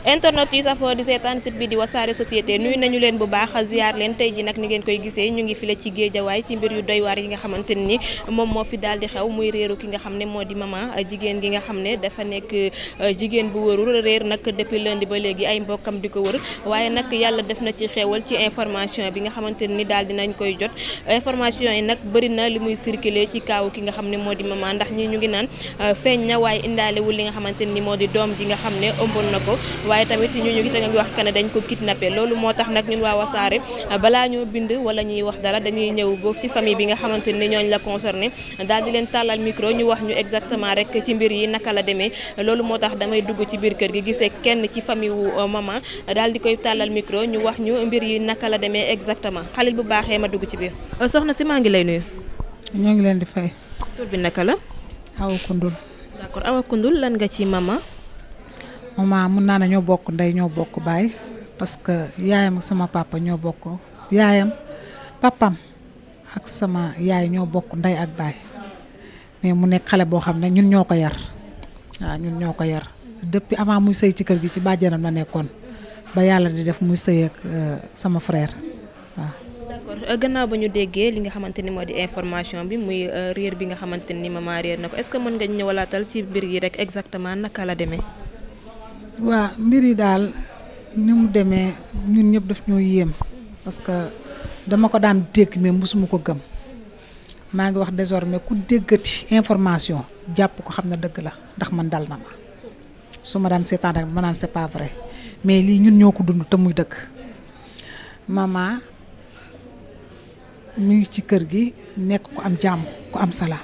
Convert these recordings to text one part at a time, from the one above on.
internet yi safoo di seetaan site bi di Wassare Société nuyu nañu leen bu baax ziar leen tey ji nag ni ngeen koy gisee ñu ngi file ci géejawaay ci mbir yu doy waar yi nga xamante ni moom moo fi daal di xew muy réeru ki nga xam ne moo di maman jigéen gi nga xam ne dafa nekk jigéen bu wërul réer nag depuis lundi ba léegi ay mbokkam di ko wër waaye nag yàlla def na ci xewal ci information bi nga xamante ni daal dinañ koy jot information yi nag bëri na li muy circuler ci kaaw ki nga xam ne moo di maman ndax ñi ñu ngi naan feeñ na waaye indaalewul li nga xamante ni moo di doom ji nga xam ne ëmboon na ko waaye tamit ñu ngi te ngi wax que ne dañ ko kidnappé loolu moo tax nag ñun waa Wassare balaa ñoo bind wala ñuy wax dara dañuy ñëw boofu ci famille bi nga xamante ni ñooñ la concerné daal di leen tàllal micro ñu wax ñu exactement rek ci mbir yi naka la demee loolu moo tax damay dugg ci biir kër gi gisee kenn ci famille wu maman daal di koy tàllal micro ñu wax ñu mbir yi naka la demee exactement xalil bu baaxee ma dugg ci biir soxna si maa ngi lay nuyu. ñoo ngi leen di fay. tur bi naka la. Awa Koundoul. d'accord Awa Koundoul lan nga ci maman. maman mun naa ne ñoo bokk ndey ñoo bokk baay parce que yaayam ak sama papa ñoo bokk yaayam papam ak sama yaay ñoo bokk ndey ak baay mais mu nekk xale boo xam ne ñun ñoo ko yar waaw ñun ñoo ko yar depuis avant muy sëy ci kër gi ci bàjjanam la nekkoon ba yàlla di def muy sëy ak sama frère waaw. d'accord gannaaw ba ñu déggee li nga xamante ni moo di information bi muy réer bi nga xamante ni maman réer na ko est-ce que mën nga ñëwalaatal ci mbir yi rek exactement naka la demee. waa mbir yi daal ni mu demee ñun ñëpp daf ñoo yéem parce que dama ko daan dégg mais mosuma ko gëm maa ngi wax désormais ku déggati information jàpp ko xam ne dëgg la ndax man dal na ma su ma daan seetaan rek ma naan c'est pas vrai mais lii ñun ñoo ko dund te muy dëgg maman mi ngi ci kër gi nekk ku am jàmm ku am salaam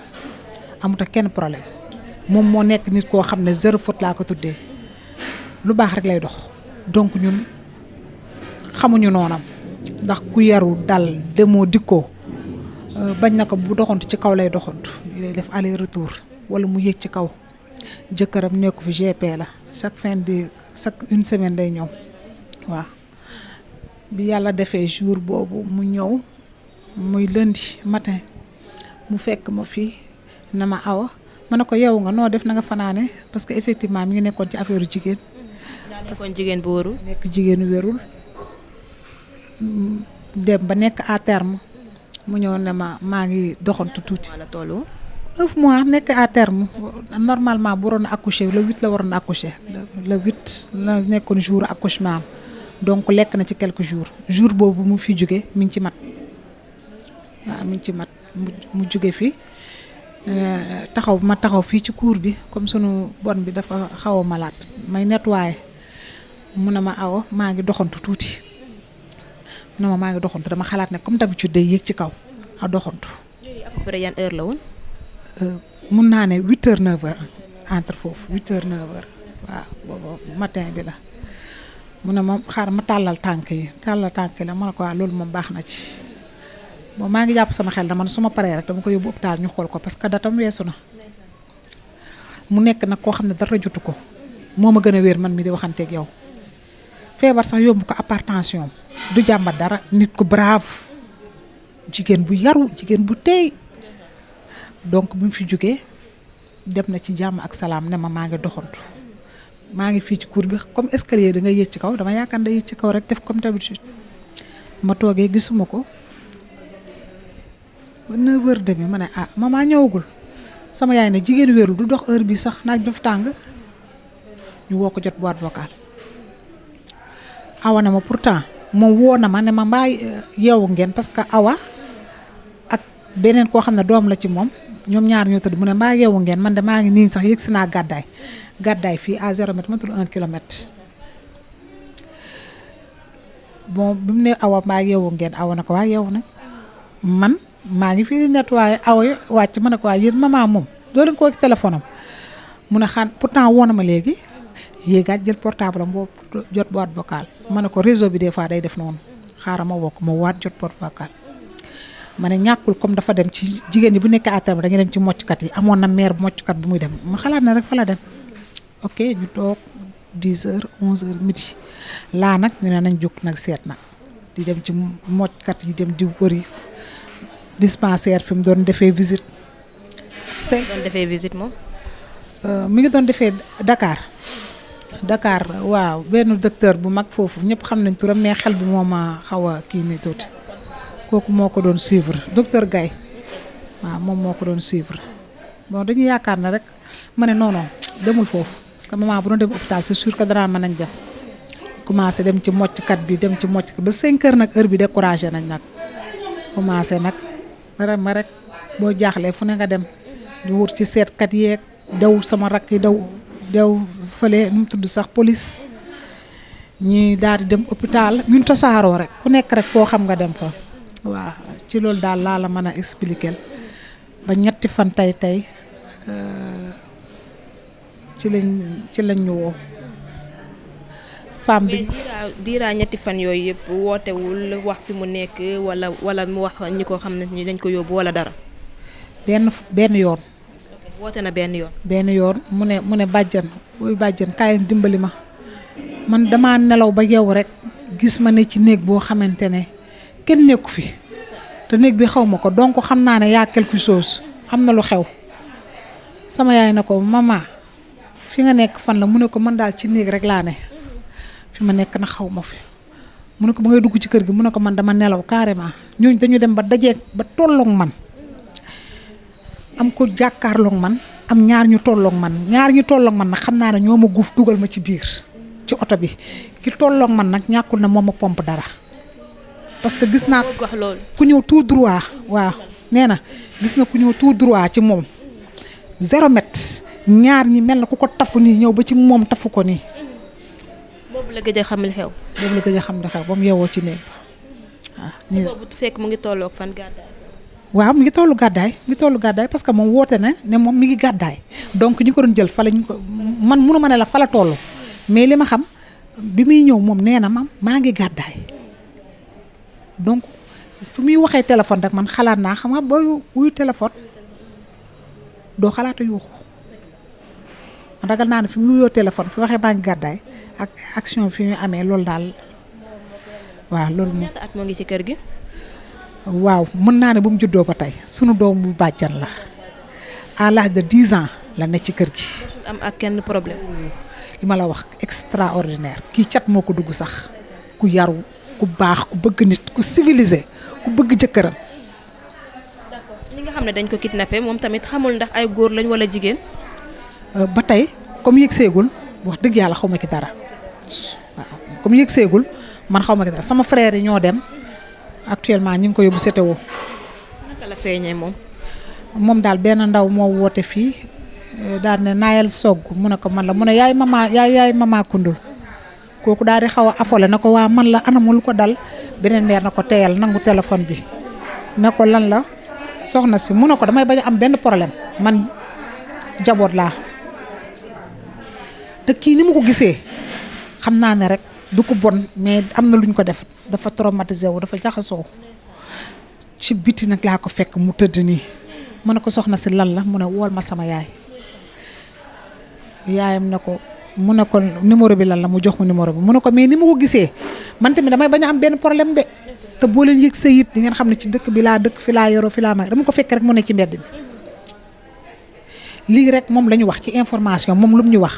amut ak kenn problème moom moo nekk nit koo xam ne zéro faute laa ko tuddee lu baax rek lay dox donc ñun xamuñu noonam ndax ku yaru dal demoo dikkoo bañ na ko bu doxantu ci kaw lay doxantu lay def aller retour wala mu yéeg ci kaw jëkkëram nekku fi GP la chaque une semaine day ñëw waaw bi yàlla defee jour boobu mu ñëw muy lundi matin mu fekk ma fii na ma Awa ma ne ko yow nga noo def na nga fanaane parce que effectivement mi ngi nekkoon ci affaire jigéen. nekkoon jigéen bu wërul. nekk jigéenu wérul dem ba nekk à terme mu ñëw ne maa ngi doxantu tuuti. wala tollu 9 mois nekk à terme normalement bu waroon a accoucher le 8 la waroon a accoucher le 8 la nekkoon jour accouchement am donc lekk na ci quelques jour boobu mu fi jóge mi ngi ci mat waaw mi ngi ci mat mu jóge fi ma taxaw fii ci cour bi comme sunu bon bi dafa xaw a malade may nettoyer mu ne ma Awa maa ngi doxantu tuuti mu ne ma maa ngi doxantu dama xalaat ne comme d'habitude day yéeg ci kaw a doxantu. à peu près yan heure la woon. mun naa ne 8h 9h entre foofu 8h 9h waaw boobu matin bi la mu ne moom xaar ma tàllal tànk yi la ma ne ko waaw loolu moom baax na ci bon maa ngi jàpp sama xel na man su ma paree rek dama ko yóbbu hôpital ñu xool ko parce que datam weesu na mu nekk nag koo xam ne dara jotu ko moo ma gën a wér man mi di waxanteeg yow feebar sax yóbbu ko hypertension du jàmbat dara nit ku brave jigéen bu yaru jigéen bu teey donc bi mu fi jógee dem na ci jàmm ak salaam ne ma maa ngi doxantu maa ngi fii ci cour bi comme escalier da nga yéeg ci kaw dama yaakaar da yéeg ci kaw rek def comme d'habitude ma toogee gisuma ko ba 9h30 ma ne maman ñëwagul sama yaay ne jigéen wérul du dox heure bi sax naaj daf tàng ñu woo ko jot boîte vocale Awa na ma pourtant moom woo na ma ne ma mbaa yeewu ngeen parce que Awa ak beneen koo xam ne doom la ci moom ñoom ñaar ñoo tëdd mu ne mbaa yeewu ngeen man de maa ngi nii sax yëg si naa gàddaay fii à 0 mètre matul 1 kilomètre bon bi mu ne Awa mbaa yeewu ngeen Awa na ko waa yeewu nag man maa ngi fii nettoyé Awa wàcc ma ne ko waa yéen maman moom doo leen ko ak téléphone am mu ne pourtant woo na ma léegi yéegaat jël portable am boobu jot boîte vocale ma ne ko réseau bi des fois day def noonu xaaral ma woo ko ma waat jot boîte vocale ma ne ñàkkul comme dafa dem ci jigéen ñi bu nekkee à terme dañuy dem ci mocckat yi amoon na mère mocckat bu muy dem ma xalaat na rek fa la dem ok ñu toog 10h 11h midi laa nag ñu ne nañ jóg nag seet nag di dem ci mocckat yi dem di wëri dispensaire fi mu doon defee visite. doon defee visite moom. mi ngi doon defee Dakar Dakar waaw benn docteur bu mag foofu ñëpp xam nañ turam mais xel bi moo ma xaw a kii nii tuuti kooku moo ko doon suivre docteur Gaye waaw moom moo ko doon suivre bon dañuy yaakaar ne rek ma ne non non demul foofu parce que maman bu doon dem hôpital c'est sûr que danaa mën nañ dem commencé dem ci mocckat bi dem ci mocckat ba 5 heures nag heure bi découragé nañ nag commencé nag ma rek boo jaaxlee fu ne nga dem di wut ci seetkat yeeg daw sama rakk yi daw fële nu mu tudd sax police ñi daal di dem hôpital ñun tasaaroo rek ku nekk rek foo xam nga dem fa waaw ci loolu daal laa la mën a expliquer ba ñetti fan tey ci lañ ñu woo femme bi. diiraa ñetti fan yooyu yëpp wootewul wax fi mu nekk wala mu wax ñi ko xam ne ñi dañ ko yóbbu wala dara. benn yoon. woote na benn yoon. benn yoon mu ne bàjjan wuy bàjjan kaay leen dimbali ma man damaa nelaw ba yow rek gis ma ne ci néeg boo xamante ne kenn nekku fi te néeg bi xaw ma ko donc xam naa ne yaa quelque chose am na lu xew sama yaay na ko mama fi nga nekk fan la mu ne ko man daal ci néeg rek laa ne fi ma nekk na xaw ma fi mu ne ko ba ngay dugg ci kër gi mu ne ko man dama nelaw carrément ñooñu dañu dem ba dajeeg ba tolloog man am ko jàkkaarloog man am ñaar ñu tolloog man nag xam naa ne ñoo ma guuf dugal ma ci biir ci oto bi ki tolloog man nag ñàkkul na moom ma pompe dara parce que gis naa ku ñëw tout droit waaw nee na gis na ku ñëw tout droit ci moom 0 mètre ñaar ñi mel na ku ko tafu nii ñëw ba ci moom tafu ko nii. boobu la gëj a xam li xew. ba mu yeewoo ci néeg ba waaw. nii boobu fekk mu ngi tolloog fan gàddaay. waaw mi ngi tollu gàddaay parce que moom woote na ne moom mi ngi gàddaay donc ñi ko doon jël fa la ñu ko man mënu ma ne la fa la toll mais li ma xam bi muy ñëw moom nee na ma maa ngi gàddaay donc fu muy waxee téléphone rek man xalaat naa xam nga boo wuyu téléphone doo xalaata yuuxu man ragal naa ne fi mu wuyoo téléphone fi waxee maa ngi gàddaay ak action fi mu amee loolu daal waaw loolu moom. ñaata at moo ngi ci kër gi. waaw mën naa ne bu mu juddoo ba tey sunu doom bu bàjjan la à l'âge de 10 ans la ne ci kër gi. am ak kenn problème. li ma la wax extraordinaire kii cat moo ko dugg sax ku yaru ku baax ku bëgg nit ku civilisé ku bëgg jëkkëram. d'accord ñi nga xam ne dañ ko kidnappé moom tamit xamul ndax ay góor lañ wala jigéen. ba tey comme yëg seegul wax dëgg yàlla xaw ma ci dara waaw comme yëg seegul man xaw ma ci dara sama frère yi ñoo dem. actuellement ñu ngi ko yóbbu CTO. naka la feeñee moom. moom daal benn ndaw moo woote fii daal ne naayal sogg mu ne ko man la mu ne yaay mama kundul kooku daal di xaw a affolé na ko waa man la anamu lu ko dal beneen meer na ko teyal nangu téléphone bi ne ko lan la soxna si mu ne ko damay bañ a am benn problème man jaboot laa te kii ni mu ko gisee xam naa ne rek du ko bon mais am na luñ ko def dafa traumatisé wu dafa jaxasoo ci biti nag laa ko fekk mu tëdd nii mu ne ko soxna si lan la mu ne wool ma sama yaayam ne ko mu ne ko numéro bi lan la mu jox ma numéro bi mu ne ko mais ni ma ko gisee man tamit damay bañ a am benn problème de te boo leen yëg sa it di ngeen xam ne ci dëkk bi laa dëkk fi laa yoroo fi laa mag dama ko fekk rek mu ne ci mbedd mi lii rek moom la ñu wax ci information moom lu mu ñu wax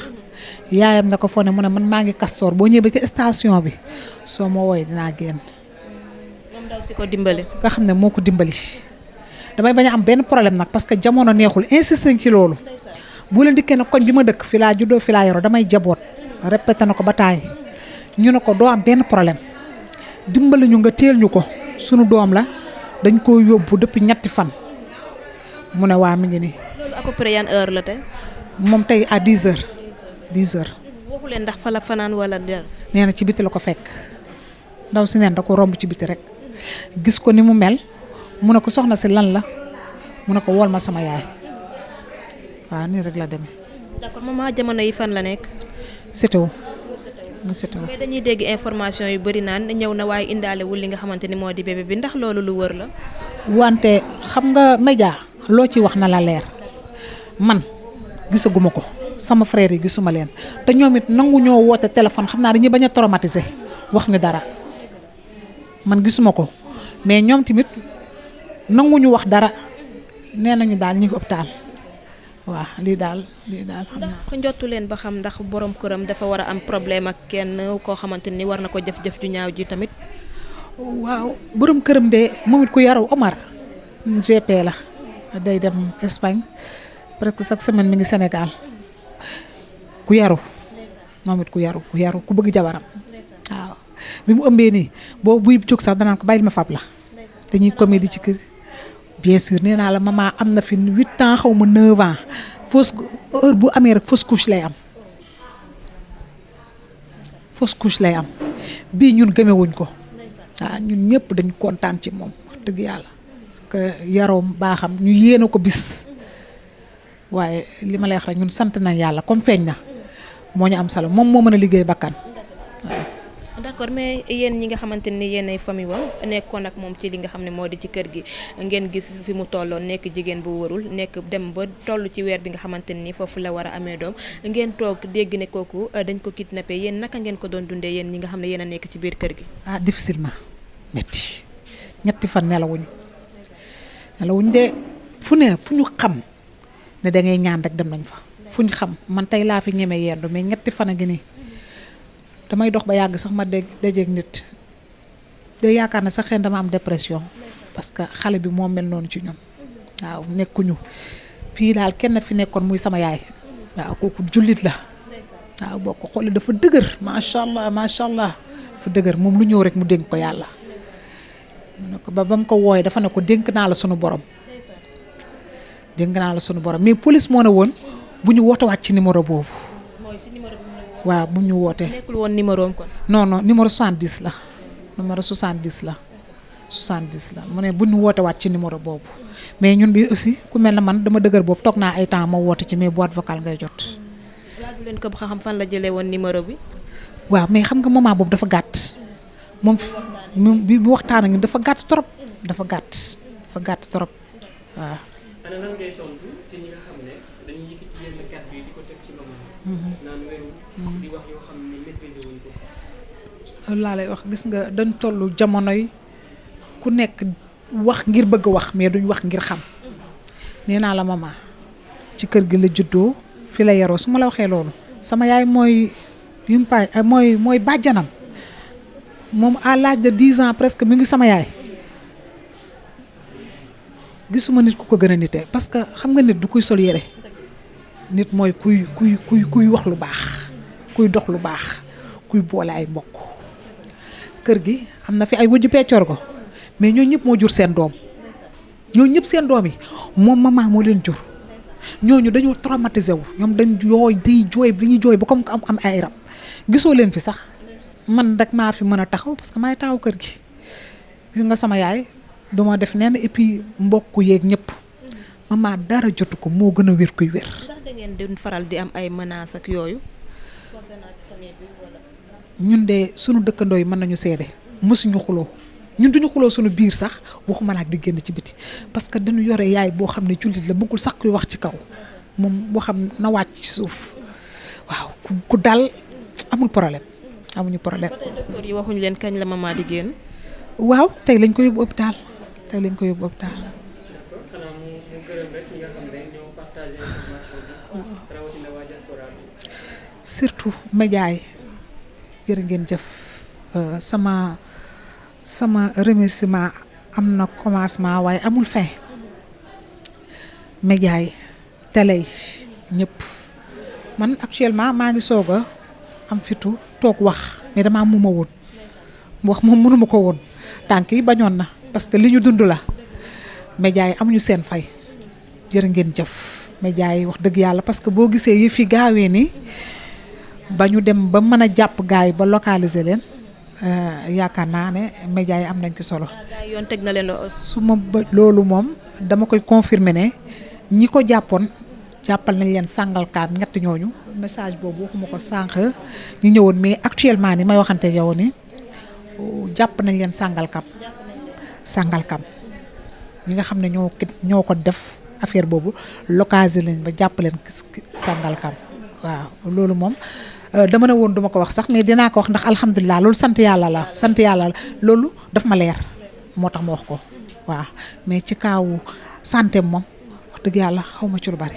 yaayam na ko foo ne mu ne man maa ngi Castor boo ñëwee ba ci station bi soo ma wooyee dinaa génn. moom daw si ko dimbali. nga xam ne moo ko dimbali damay bañ a am benn problème nag parce que jamono neexul insisté ci loolu bu leen dikkee nag koñ bi ma dëkk fi laa juddoo fi laa yoroo damay jaboot répété na ko ba taay ñu ne ko doo am benn problème dimbali ñu nga teel ñu ko sunu doom la dañ koo yóbbu depuis ñetti fan mu ne waa mi ngi nii. loolu à peu près yan heure la tey. moom tey à 10 heures. 10 heures. waxu leen ndax fa la fanaan wala dara. nee na ci biti la ko fekk ndaw si neen da ko romb ci biti rek gis ko ni mu mel mu ne ko soxna si lan la mu ne ko wool ma sama yaay waaw nii rek la demee. d'accord maman jamono yi fan la nekk. CTO. mais dañuy dégg information yu bari naan ñëw na waaye indaalewul li nga xamante ni moo di bébé bi ndax loolu lu wër la. wante xam nga média loo ci wax na la leer man gisaguma ko. sama frère yi gisuma leen te ñoom it nangu ñoo woote téléphone xam naa dañuy bañ a traumatiser wax ñu dara man gisuma ko mais ñoom tamit nangu ñu wax dara nee nañu daal ñi ngi hôpital waaw lii daal xam naa. ko njottu leen ba xam ndax borom këram dafa war a am problème ak kenn koo xamante ni war na ko jëf-jëf ju ñaaw ji tamit. waaw borom këram de moom it ku yaru Omar GP la day dem Espagne presque chaque semaine mi ngi Sénégal ku yaru moom it ku yaru ku bëgg jabaram waaw bi mu ëmbee nii boo buy jóg sax danaan ko bàyyil ma fab la dañuy comédie ci kër bien sûr nee naa la maman am na fi 8 ans xaw ma 9 ans fausse heure bu amee rek fausse couche lay am bii ñun gëmewuñ ko waaw ñun ñëpp dañ kontaan ci moom wax dëgg yàlla parce que yaroom baaxam ñu yéene ko bis waaye li ma lay wax rek ñun sant nañ yàlla comme feeñ na moo ñu am solo moom moo mën a liggéey bakkan waaw. d'accord mais yéen ñi nga xamante ni yéenay famille wam nekkoon ak moom ci li nga xam ne moo di ci kër gi ngeen gis fi mu tolloon nekk jigéen bu wërul nekk dem ba toll ci weer bi nga xamante ni foofu la war a amee doom ngeen toog dégg ne kooku dañ ko kidnappé yéen naka ngeen ko doon dundee yéen ñi nga xam ne yéen a nekk ci biir kër gi. Difficilement metti ñetti fan nelawuñ de fu ñu xam ne da ngay ñaan rek dem nañ fa fu ñu xam man tey laa fi ñeme yendu mais ñetti fan a ngi nii damay dox ba yàgg sax ma dajeeg nit day yaakaar ne sax xëy dama am dépression parce que xale bi moo mel noonu ci ñun waaw nekkuñu fii daal kenn fi nekkoon muy sama yaay waaw kooku jullit la waaw boo ko xoolee dafa dëgër macha allah dafa dëgër moom lu ñëw rek mu dénk ko yàlla mu ne ko ba mu ko wooyee dafa ne ko dénk naa la sunu borom mais police moo ne woon bu ñu wootewaat ci numéro boobu. waaw bu ñu wootee. nekkul woon numéro am kon. non numéro 70 la mu ne bu ñu wootewaat ci numéro boobu mais ñun bi aussi ku mel ne man dama dëgër boobu toog naa ay temps ma woote ci mais boîte vocale ngay jot. laaju leen ko ba xam fan la jëlee woon numéro bi. waaw mais xam nga moment boobu dafa gàtt moom bi waxtaan ak ñun dafa gàtt trop waaw. ana nan ngay tontu ci ñi nga xam ne dañuy yëkkati yenn kàddu yi di ko teg ci maman. naan wéru di wax yoo xam ne maîtriser wuñ ko. loolu laa lay wax gis nga dañ tollu jamonoy ku nekk wax ngir bëgg wax mais duñ wax ngir xam nee naa la maman ci kër gi la juddoo fi la yaroo su ma la waxee loolu sama yaay mooy mooy bàjjanam moom à l'âge de 10 ans presque mi ngi sama yaay. gisuma nit ku ko gën a nitee parce que xam nga nit du kuy sol yére nit mooy kuy wax lu baax kuy dox lu baax kuy boole ay mbokk kër gi am na fi ay wujju peccoor ko mais ñoo ñëpp moo jur seen doom seen doom yi moom maman moo leen jur ñooñu dañoo traumatisé wu ñoom dañuy jooy ba comme am ay rab gisoo leen fi sax man rek maa fi mën a taxaw parce que maay taawu kër gi gis nga sama yaay duma def neen et puis mbokk yeeg ñëpp maman dara jotu ko moo gën a wér kuy wér. ndax da ngeen di faral di am ay menaces ak yooyu. ñun de sunu dëkkandoo yi mën nañu seede mësuñu xuloo ñun duñu xuloo suñu biir sax waxuma la ak di génn ci biti parce que dañu yore yaay boo xam ne jullit la bëggul sax kuy wax ci kaw moom boo xam na wàcc ci suuf waaw ku dal amul problème amuñu problème. docteur yi waxuñu leen kañ la maman di génn. waaw tey lañ ko yóbbu hôpital. xanaa mu gërëm rek ñi nga xam ne ñoo partagé information bi rawatina waa diaspora bi. surtout média yi jërë ngeen jëf sama remerciement am na commencement waaye amul fin média yi télé yi ñëpp man actuellement maa ngi soog a am fitu toog wax mais damaa muma woon wax moom mënuma ko woon tànk yi bañoon na parce que li ñu dund la média yi amuñu seen fay jërë ngeen jëf média yi wax dëgg yàlla parce que boo gisee yëf yi gaawee ni ba ñu dem ba mën a jàpp gars yi ba localiser leen yaakaar naa ne média yi am nañ ci solo. yoon teg na leen su ma ba loolu moom dama koy confirmer ne ñi ko jàppoon jàppal nañ leen Sangalkam ñett ñooñu message boobu waxuma ko sànq ñu ñëwoon mais actuellement ni may waxante yow ni jàpp nañ leen Sangalkam ñi nga xam ne ñoo ko def affaire boobu localiser lañ ba jàpp leen Sangalkam waaw loolu moom dama ne woon duma ko wax sax mais dinaa ko wax ndax alhamdulilah loolu sant yàlla la loolu daf ma leer moo tax ma wax ko waaw mais ci kaawu santé moom wax dëgg yàlla xaw ma ci lu bari.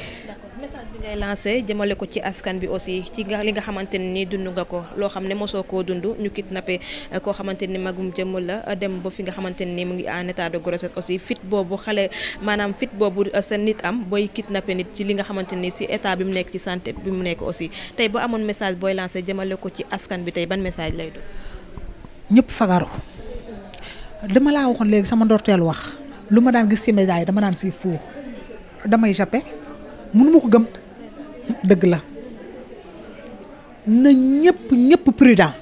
ngay lancé jëmale ko ci askan bi aussi ci li nga xamante ni dund nga ko loo xam ne mosoo koo dund ñu kidnappé koo xamante ni magum jëmm la dem ba fi nga xamante ni mu ngi en état de grossesse aussi fit boobu xale maanaam fit boobu sa nit am booy kidnappé nit ci li nga xamante ni si état bi mu nekk ci santé bi mu nekk aussi tey ba amoon message booy lancé jëmale ko ci askan bi tey ban message lay doon. ñëpp fagaru dama laa waxoon léegi sama ndorteel wax lu ma daan gis ci média yi dama naan si fuu damay jappe mënu ma ko gëm dëgg la na ñëpp prudent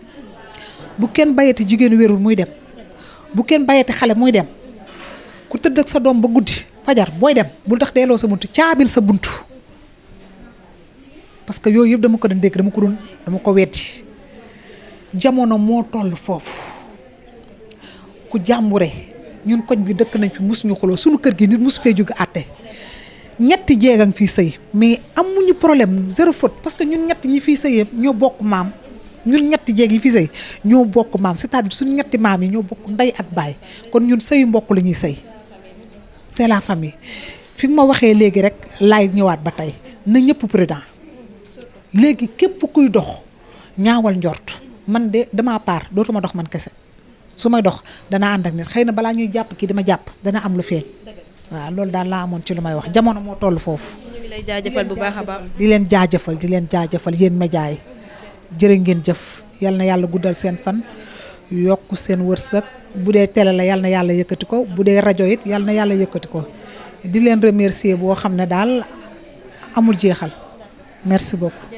bu kenn bayati jigéenu wérul muy dem bu kenn bayati xale muy dem ku tëdd ak sa doom ba guddi fajar booy dem bul tax delloo sa buntu caabil sa buntu parce que yooyu yëpp dama ko doon dégg dama ko weddi jamono moo toll foofu ku jàmbure ñun koñ bi dëkk nañ fi musuñu xuloo suñu kër gi nit musu fee jóge àtte ñetti jeegang fii sëy mais amuñu problème zéro faute parce que ñun ñett ñi fii sëyee ñoo bokk maam ñun ñetti jeeg yi fii sëy ñoo bokk maam c'est-à-dire suñu ñetti maam yi ñoo bokk ndey ak baay kon ñun sëyu mbokk la ñuy sëy c'est la famille fi ma waxee léegi rek laay ñëwaat ba tey na ñëpp prudent léegi képp kuy dox ñaawal njort man de dama part dootuma dox man kese su may dox danaa ànd ak nit xëy na balaa ñuy jàpp kii dama jàpp dana am lu feeñ waaw loolu daal laa amoon ci lu may wax jamono moo toll foofu. ñu ngi lay jaajëfal bu baax a baax. di leen jaajëfal yéen média yi jërë ngeen jëf yal na yàlla guddal seen fan yokk seen wërsëg bu dee télé la yal na yàlla yëkkati ko bu dee rajo it yal na yàlla yëkkati ko di leen remercier boo xam ne daal amul jeexal merci beaucoup.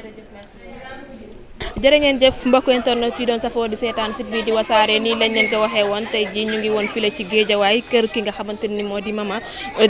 jërë ngeen jëf mbokk internet yi doon safoo di seetaan site bi di wasaare nii lañ leen ko waxee woon tey ji ñu ngi woon file ci géejawaay kër ki nga xamante ni moo di mama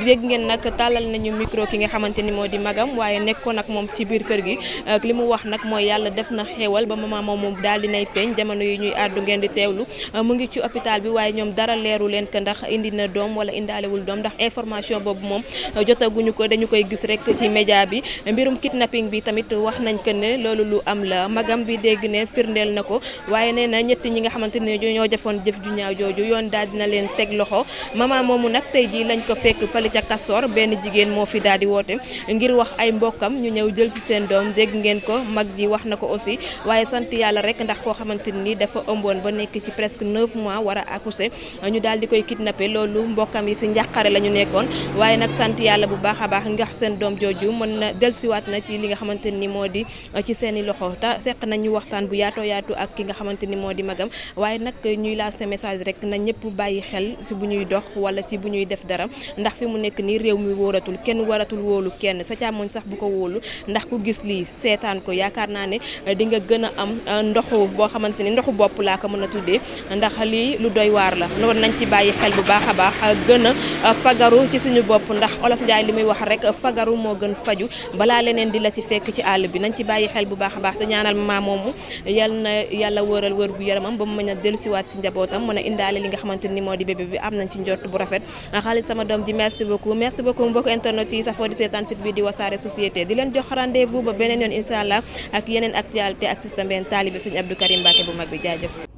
dégg ngeen nag tàllal nañu micro ki nga xamante ni moo di magam waaye nekkoon ak moom ci biir kër gi li mu wax nag mooy yàlla def na xéewal ba mama moom daal di nay feeñ jamono yi ñuy àddu ngeen di teewlu mu ngi ci hôpital bi waaye ñoom dara leeru leen que ndax indi na doom wala indaalewul doom ndax information boobu moom jotaguñu ko dañu koy gis rek ci média bi mbirum kidnapping bi tamit wax nañ que ne loolu lu am la magam bi dégg ne firndeel na ko waaye nee na ñett ñi nga xamante ne ñoo defoon jëf ju ñaaw jooju yoon daal dina leen teg loxo mama moomu nag tey jii lañ ko fekk fële ca Castor benn jigéen moo fi daal di woote ngir wax ay mbokkam ñu ñëw jël si seen doom dégg ngeen ko mag ji wax na ko aussi waaye sant yàlla rek ndax koo xamante ni dafa ëmboon ba nekk ci presque 9 mois war a accoucher ñu daal di koy kidnappé loolu mbokkam yi si njàqare la ñu nekkoon waaye nag sant yàlla bu baax a baax nga seen doom jooju mën na dellusiwaat na ci li nga xamante ni moo di ci seeni loxo te seq nañu waxtaan bu yaatu ak ki nga xamante ni moo di magam waaye nag ñuy lancé message rek na ñëpp bàyyi xel si bu ñuy dox wala si bu ñuy def dara ndax fi mu nekk nii réew mi wóoratul kenn waratul wóolu kenn sa càmmoñ sax bu ko wóolu ndax ku gis lii seetaan ko yaakaar naa ne di nga gën a am ndoxu boo xamante ni ndoxu bopp laa ko mën a tuddee ndax lii lu doy waar la loolu nañ ci bàyyi xel bu baax a baax gën a fagaru ci suñu bopp ndax olof Njaay li muy wax rek fagaru moo gën faju balaa leneen di la ci fekk ci àll bi nañ ci bàyyi xel bu baax a baax te ñaanal maam moomu yal na yàlla wëral wër gu yaramam ba mu mën a dellusiwaat si njabootam mën a indaale li nga xamante ni moo di bébé bi am nañ ci njort bu rafet xaalis sama doom ji merci beaucoup mbokk internet yi safoo di seetaan site bi di wasaare société di leen jox rendez-vous ba beneen yoon incha allah ak yeneen actualité ak système benn taalibe sëñ Abdou Karim Mbacké bu mag bi jaajëf